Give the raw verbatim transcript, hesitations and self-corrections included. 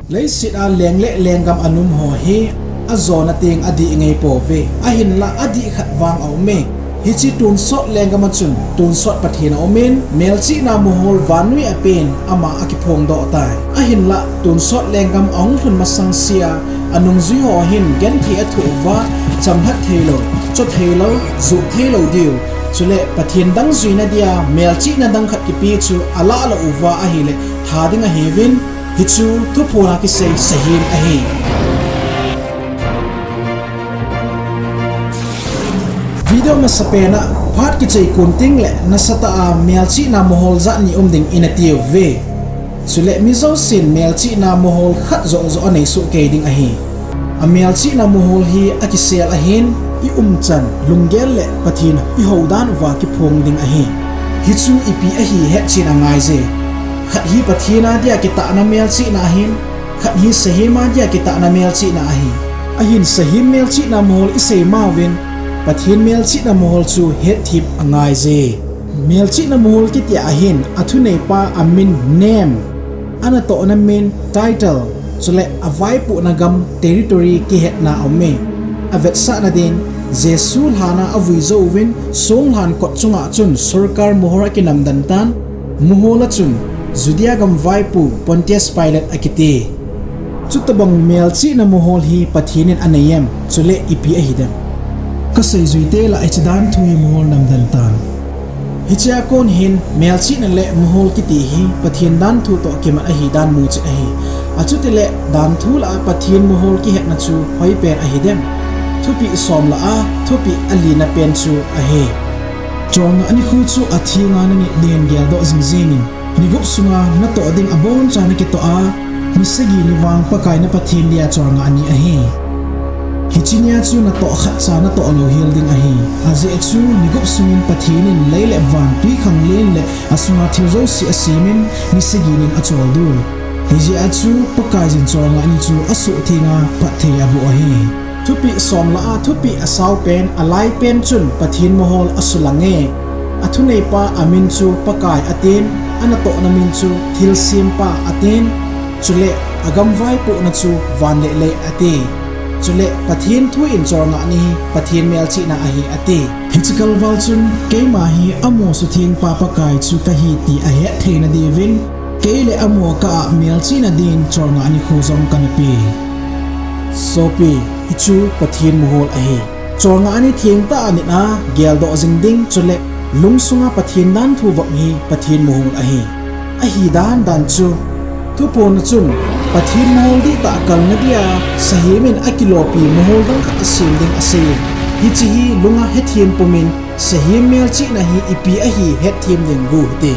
Leiset a leng le lenggam anum ho hi ajona teng adih ngei pouve. Ahinlah adih khat vang aume. Hiche tonsot lenggam a chun tonsot Pathen aumin, melchihna mohol vannoi a pen ama akiphongdoh tai. Ahinlah tonsot lenggam ahung lhun masang sea anungjui ho hin genthei athoh uva, chamlhat theilou, cho theilou, juh theilou diu, chule Pathen dang juina dia melchihna dang khat kipe chu alah lou uva ahile tha ding ahiuvin, hichu Thuphon a kisei sahem ahi. Video masapen a phat kichai kon tengle nasatah a melchihna mohol jat ni um ding ina tiuve. Chule mi jousen melchihna mohol khat joh joh anei soh kei ding ahi. Amelchihna mohol hi akisel ahin, i umchan, lunggel le Pathen i houdan uva kiphong ding ahi. Hichu ipi ahi hetchen angaiye. Khat hi Pathen a dia kitahna melchihna ahin, khat hi sahem a dia kitahna melchihna ahi. Ahin sahem melchihna mohol isei mauvin, Pathen melchihna mohol chu hetthem angaiye. Melchihna mohol kiti ahin athuneipa amin, name, anatohna min, title, chule avaipohna gam, territory kihetna aume. Avetsahna din, Jesu lhan a avui jouvin, songlhan kot chunga chun sorkar mohor akinamdan tan, mohol a chun Judea gam vaipo Pontius Pilate akiti. Chutobang melchihna mohol hi Pathen in aneiyem, chule ipi ahidem? Kaseijui teng lah hiche danthu hi mohol namdan tan. Hichea kon hin melchihna le mohol kiti hi Pathen danthu toh kimat ahidan muchet ahi. Achutile danthu lah a Pathen mohol kihetna chu hoipen ahidem? Thupeh som lah a thupeh alina pen chu ahi. Cholngah nikho chu athenga nanit dingin geldoh jingjengin, ni gup sunga natoh ding aboncha nakitoh a, ni sagi ni vang Pakai na Pathen dia cholngah ni ahi. Hiche nia chu natoh khatcha natoh louhel ding ahi. Ajeh chu ni gup sungin Pathen in lei le van, twikhanglen le asunga thil jouse asemin, ni sagi nin acholdo. Hijeh a chu Pakaiyin cholngah ni chu asuhtheng a phatthei aboh ahi. Thupeh som lah a thupeh asaupen, alaipen chun Pathen mohol asulange. Athuneipa amin chu Pakai atin, anatohna min chu Thilsempa atin, chule agam vaipohna chu van le lei ati. Chule Pathen thu in cholngah ni hi Pathen melchihna ahi ati. Hiche kalval chun keima hi amo suthengpa Pakai chu kahi ti ahetthei nadiuvin, kei le amo kah a melchihna din cholngah nikho jong kana pe. Sopi, hichu Pathen mohol ahi. Cholngah ni thengtah a nit a geldoh jing ding chule lungsunga Pathen danthu vop hi Pathen mohol ahi. Ahidan dan chu, Thuphon a chun Pathen mohol dihtah kalna dia sahem in akilopi mohol dang khat asem ding asei. Hiche hi lunga hethem pumin, sahem melchihna hi ipi ahi hetthem ding gu hite.